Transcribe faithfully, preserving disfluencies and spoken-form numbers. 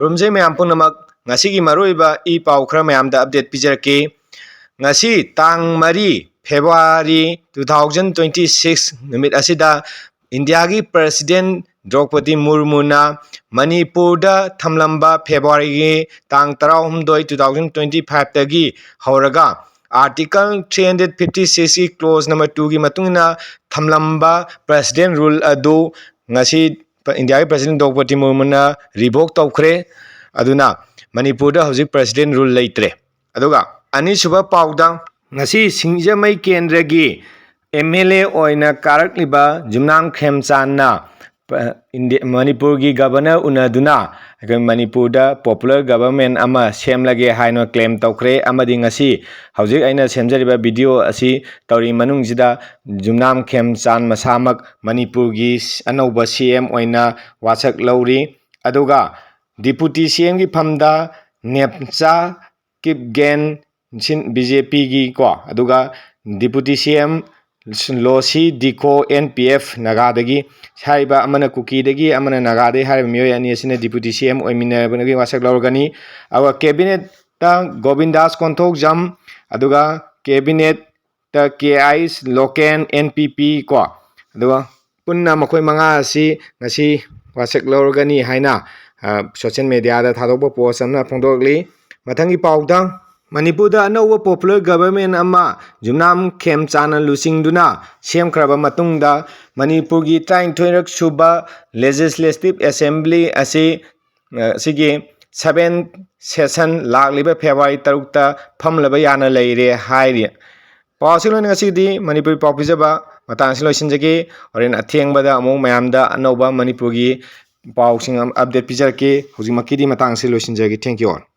ꯈꯨꯔꯨꯝꯖꯩ ꯃꯌꯥꯝ ꯄꯨꯝꯅꯃꯛ꯫ ꯉꯁꯤꯒꯤ ꯃꯔꯨꯑꯣꯏꯕ ꯏ ꯄꯥꯎ ꯈꯔ ꯃꯌꯥꯝꯗ update ꯄꯤꯖꯔꯛꯀꯦ꯫ ꯉꯁꯤ ꯇꯥꯡ ꯃꯔꯤ February two thousand twenty six ꯅꯨꯃꯤꯠ ꯑꯁꯤꯗ ꯏꯟꯗꯤꯌꯥꯒꯤ President ꯗ꯭ꯔꯧꯄꯗꯤ ꯃꯨꯔꯃꯨꯅ ꯃꯅꯤꯄꯨꯔꯗ ꯊꯝꯂꯝꯕ Februaryꯒꯤ ꯇꯥꯡ ꯇꯔꯥꯍꯨꯝꯗꯣꯏ two thousand twenty fiveꯇꯒꯤ ꯍꯧꯔꯒ Article three hundred fifty sixꯀꯤ clause number twoꯒꯤ ꯃꯇꯨꯡ ꯏꯟꯅ ꯊꯝꯂꯝꯕ President Rule ꯑꯗꯨ ꯉꯁꯤ ꯏꯟꯗꯤꯌꯥꯒꯤ President ꯗ꯭ꯔꯧꯄꯗꯤ ꯃꯨꯔꯃꯨꯅ revoke ꯇꯧꯈ꯭ꯔꯦ꯫ ꯑꯗꯨꯅ ꯃꯅꯤꯄꯨꯔꯗ ꯍꯧꯖꯤꯛ President Rule ꯂꯩꯇ꯭ꯔꯦ꯫ ꯑꯗꯨꯒ ꯑꯅꯤꯁꯨꯕ ꯄꯥꯎꯗ, ꯉꯁꯤ ꯁꯤꯡꯖꯃꯩ ꯀꯦꯟꯗ꯭ꯔꯒꯤ MLA ꯑꯣꯏꯅ ꯀꯥꯔꯛꯂꯤꯕ ꯌꯨꯝꯅꯥꯝ ꯈꯦꯝꯆꯥꯟꯅ ꯄ-, ꯏꯟꯗꯤ-, ꯃꯅꯤꯄꯨꯔꯒꯤ Governor ꯎꯅꯗꯨꯅ ꯑꯩꯈꯣꯏ ꯃꯅꯤꯄꯨꯔꯗ popular government ꯑꯃ ꯁꯦꯝꯂꯒꯦ ꯍꯥꯏꯅ claim ꯇꯧꯈ꯭ꯔꯦ꯫ ꯑꯃꯗꯤ ꯉꯁꯤ ꯍꯧꯖꯤꯛ ꯑꯩꯅ ꯁꯦꯝꯖꯔꯤꯕ video ꯑꯁꯤ ꯇꯧꯔꯤ ꯃꯅꯨꯡꯁꯤꯗ ꯌꯨꯝꯅꯥꯝ ꯈꯦꯝꯆꯥꯟ ꯃꯁꯥꯃꯛ ꯃꯅꯤꯄꯨꯔꯒꯤ ꯑꯅꯧꯕ CM ꯑꯣꯏꯅ ꯋꯥꯁꯛ ꯂꯧꯔꯤ꯫ ꯑꯗꯨꯒ Deputy CMꯒꯤ ꯐꯝꯗ ꯅꯦꯝꯆꯥ ꯀꯤꯞꯒꯦꯟ ꯁꯤꯟ, BJPꯒꯤ ꯀꯣ, ꯑꯗꯨꯒ Deputy CM ꯂꯣꯁꯤ ꯗꯤꯈꯣ, NPF ꯅꯥꯒꯥꯗꯒꯤ꯫ ꯍꯥꯏꯔꯤꯕ ꯑꯃꯅ ꯀꯨꯀꯤꯗꯒꯤ, ꯑꯃꯅ ꯅꯥꯒꯥꯗꯒꯤ ꯍꯥꯏꯔꯤꯕ ꯃꯤꯑꯣꯏ ꯑꯅꯤ ꯑꯁꯤꯅ Deputy CM ꯑꯣꯏꯃꯤꯟꯅꯕꯒꯤ ꯋꯥꯁꯛ ꯂꯧꯔꯒꯅꯤ꯫ ꯑꯗꯨꯒ Cabinetꯇ ꯒꯣꯕꯤꯟꯗꯥꯁ ꯀꯣꯟꯊꯧꯖꯝ, ꯑꯗꯨꯒ Cabinetꯇ K I ꯂꯣꯀꯦꯟ, NPP ꯀꯣ, ꯑꯗꯨꯒ ꯄꯨꯟꯅ ꯃꯈꯣꯏ ꯃꯉꯥ ꯑꯁꯤ ꯉꯁꯤ ꯋꯥꯁꯛ ꯂꯧꯔꯒꯅꯤ ꯍꯥꯏꯅ, ꯑ, social mediaꯗ ꯊꯥꯗꯣꯛꯄ post ꯑꯃꯅ ꯐꯣꯡꯗꯣꯔꯛꯂꯤ꯫ ꯃꯊꯪꯒꯤ ꯄꯥꯎꯗ, ꯃꯅꯤꯄꯨꯔꯗ ꯑꯅꯧꯕ popular government ꯑꯃ ꯌꯨꯝꯅꯥꯝ ꯈꯦꯝꯆꯥꯟꯅ ꯂꯨꯆꯤꯡꯗꯨꯅ ꯁꯦꯝꯈ꯭ꯔꯕ ꯃꯇꯨꯡꯗ ꯃꯅꯤꯄꯨꯔꯒꯤ ꯇꯔꯥꯅꯤꯊꯣꯏꯔꯛ ꯁꯨꯕ Legislative Assembly ꯑꯁꯤ, ꯑ, ꯑꯁꯤꯒꯤ seventh session ꯂꯥꯛꯂꯤꯕ February ꯇꯔꯨꯛꯇ ꯐꯝꯂꯕ ꯌꯥꯅ ꯂꯩꯔꯦ ꯍꯥꯏꯔꯤ꯫ ꯄꯥꯎ ꯑꯁꯤ ꯂꯣꯏꯅ ꯉꯁꯤꯒꯤꯗꯤ ꯃꯅꯤꯄꯨꯔꯤ ꯄꯥꯎ ꯄꯤꯖꯕ ꯃꯇꯥꯡ ꯑꯁꯤ ꯂꯣꯏꯁꯤꯟꯖꯒꯦ꯫ ꯍꯣꯔꯦꯟ ꯑꯊꯦꯡꯕꯗ ꯑꯃꯨꯛ ꯃꯌꯥꯝꯗ ꯑꯅꯧꯕ ꯃꯅꯤꯄꯨꯔꯒꯤ ꯄꯥꯎꯁꯤꯡ ꯑꯃ update ꯄꯤꯖꯔꯛꯀꯦ꯫ ꯍꯧꯖꯤꯛꯃꯛꯀꯤꯗꯤ ꯃꯇꯥꯡ ꯑꯁꯤ ꯂꯣꯏꯁꯤꯟꯖꯔꯒꯦ꯫ Thank you all꯫